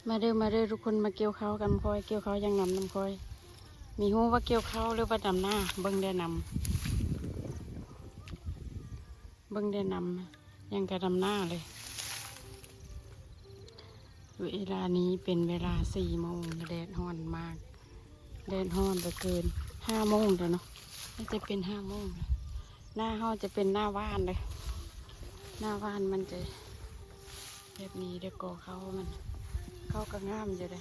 ມາເດີ ມາເດີທຸກຄົນ ມາກ່ຽວເຂົ້ານຳຂ້ອຍ ກ່ຽວເຂົ້າຢ່າງນຳນຳຂ້ອຍ. ມີຮູ້ວ່າກ່ຽວເຂົ້າ ຫຼືວ່າດຳນາ? ເບິ່ງແດ່ນຳ ເບິ່ງແດ່ນຳ ຢ່າງກະດຳນາເລີຍ. ເວລານີ້ເປັນເວລາສີ່ໂມງ ແດດຮ້ອນມາກ ແດດຮ້ອນເຫຼືອເກີນ. ຫ້າໂມງແລ້ວເນາະ ໜ້າຈະເປັນຫ້າໂມງ. ນາເຮົາຈະເປັນນາຫວ່ານເດ້ ນາຫວ່ານມັນຈະແບບນີ້ເດ້. ກໍເຂົ້າມັນ ເຂົ້າກໍງາມຢູ່ເດ້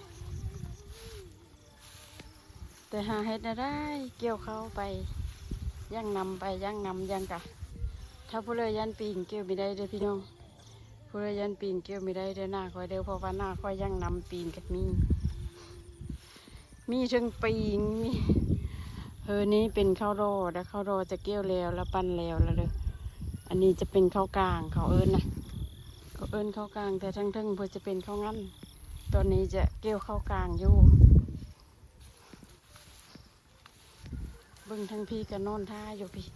ແຕ່ຫາເຮັດແນວໃດ ກ່ຽວເຂົ້າໄປຢ່າງນຳ ໄປຢ່າງນຳ ຢ່າງກະ ຖ້າຜູ້ໃດຢ້ານປີນ ກ່ຽວບໍ່ໄດ້ເດີ້ພີ່ນ້ອງ. ຜູ້ໃດຢ້ານປີນ ກ່ຽວບໍ່ໄດ້ເດີ້ ນາຂ້ອຍເດີ້ ເພາະວ່ານາຂ້ອຍຢ່າງນຳ ປີນກໍມີ ມີເທິງປີນ ມີ ເຮີ ນີ້ເປັນເຂົ້າດໍ ແລ້ວເຂົ້າດໍຈະກ່ຽວແລ້ວ ແລ້ວປັ່ນແລ້ວລະເດີ້. ອັນນີ້ຈະເປັນເຂົ້າກາງ ເຂົາເອີ້ນນະ ເຂົາເອີ້ນເຂົ້າກາງ ແຕ່ທາງເທິງເພິ່ນຈະເປັນເຂົ້າງັນ. ຕອນນີ້ຈະກ່ຽວເຂົ້າກາງຢູ່. ເບິ່ງທາງພີ້ກໍນອນທ່າຢູ່ພີ້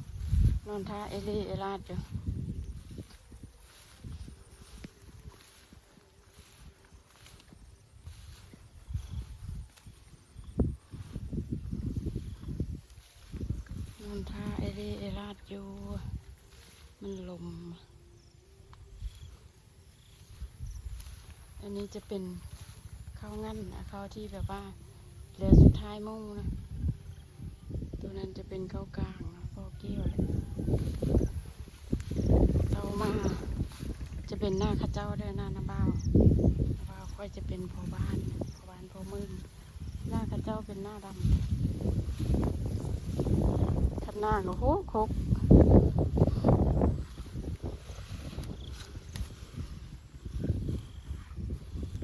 ນອນທ່າເອເລເອລາດຢູ່. ນອນທ່າເອເລເອລາດຢູ່ ມັນລົມ. ອັນນີ້ຈະເປັນເຂົ້າງັນ ເຂົ້າທີ່ແບບວ່າເຫຼືອສຸດທ້າຍໝູ່ນະ. ໂຕນັ້ນຈະເປັນເຂົ້າກາງນະ ພໍກ່ຽວແລ້ວ. ຕໍ່ມາຈະເປັນນາເຂົາເຈົ້າເດີ້ ນານ້າບ່າວ. ນ້າບ່າວຂ້ອຍຈະເປັນພໍ່ບ້ານ ພໍ່ບ້ານພໍ່ເມືອງ. ນາເຂົາເຈົ້າເປັນນາດຳ ຄັນນາກໍໂຫຄົກ.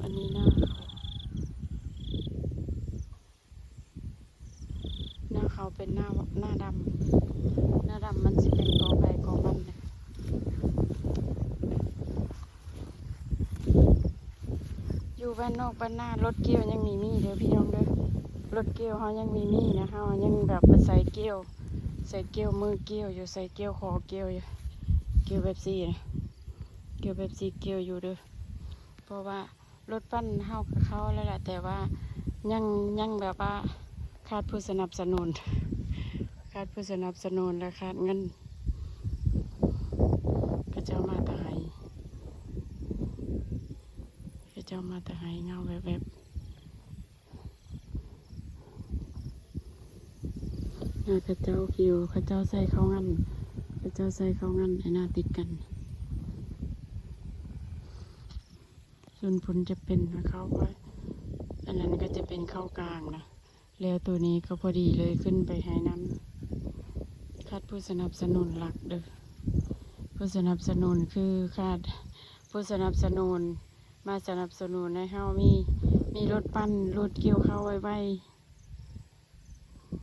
ອັນນີ້ນາເຂົາ ນາເຂົາເປັນນາ ນາດຳ ນາດຳມັນຊິເປັນກໍໃຜກໍມັນເດ້. ຢູ່ບ້ານນອກບ້ານນາ ລົດກ່ຽວຍັງມີມີເດີ້ພີ່ນ້ອງເດີ້. ລົດກ່ຽວເຮົາຍັງມີມີນະ ເຮົາຍັງແບບໄປໃສ່ກ່ຽວ ໃສ່ກ່ຽວມືກ່ຽວຢູ່ ໃສ່ກ່ຽວຄໍກ່ຽວຢູ່ ກ່ຽວແບບຊີ້ນະ ກ່ຽວແບບຊີ້ກ່ຽວຢູ່ເດີ້. ເພາະວ່າລົດປັ່ນເຮົາກໍເຂົ້າແລ້ວລະ ແຕ່ວ່າຍັງ ຍັງແບບວ່າຂາດຜູ້ສະໜັບສະໜູນ ຂາດຜູ້ສະໜັບສະໜູນ ແລະ ຂາດເງິນ. ເຂົາເຈົ້າມາແຕ່ໄຮ ເຂົາເຈົ້າມາແຕ່ໄຮ ເງົາແວບໆ. ນາເຂົາເຈົ້າກ່ຽວ ເຂົາເຈົ້າໃສ່ເຂົ້າງັນ ເຂົາເຈົ້າໃສ່ເຂົ້າງັນໃຫ້ນາຕິດກັນ. ສ່ວນພຸ້ນຈະເປັນເຂົ້າ ອັນນັ້ນກໍຈະເປັນເຂົ້າກາງນະ. ແລ້ວໂຕນີ້ກໍພໍດີເລີຍ ຂຶ້ນໄປໄຮ່ນຳ. ຂາດຜູ້ສະໜັບສະໜູນຫຼັກເດີ້ ຜູ້ສະໜັບສະໜູນ ຄືຂາດຜູ້ສະໜັບສະໜູນມາສະໜັບສະໜູນໃຫ້ເຮົາມີ ມີລົດປັ່ນ ລົດກ່ຽວເຂົ້າໄວໆ.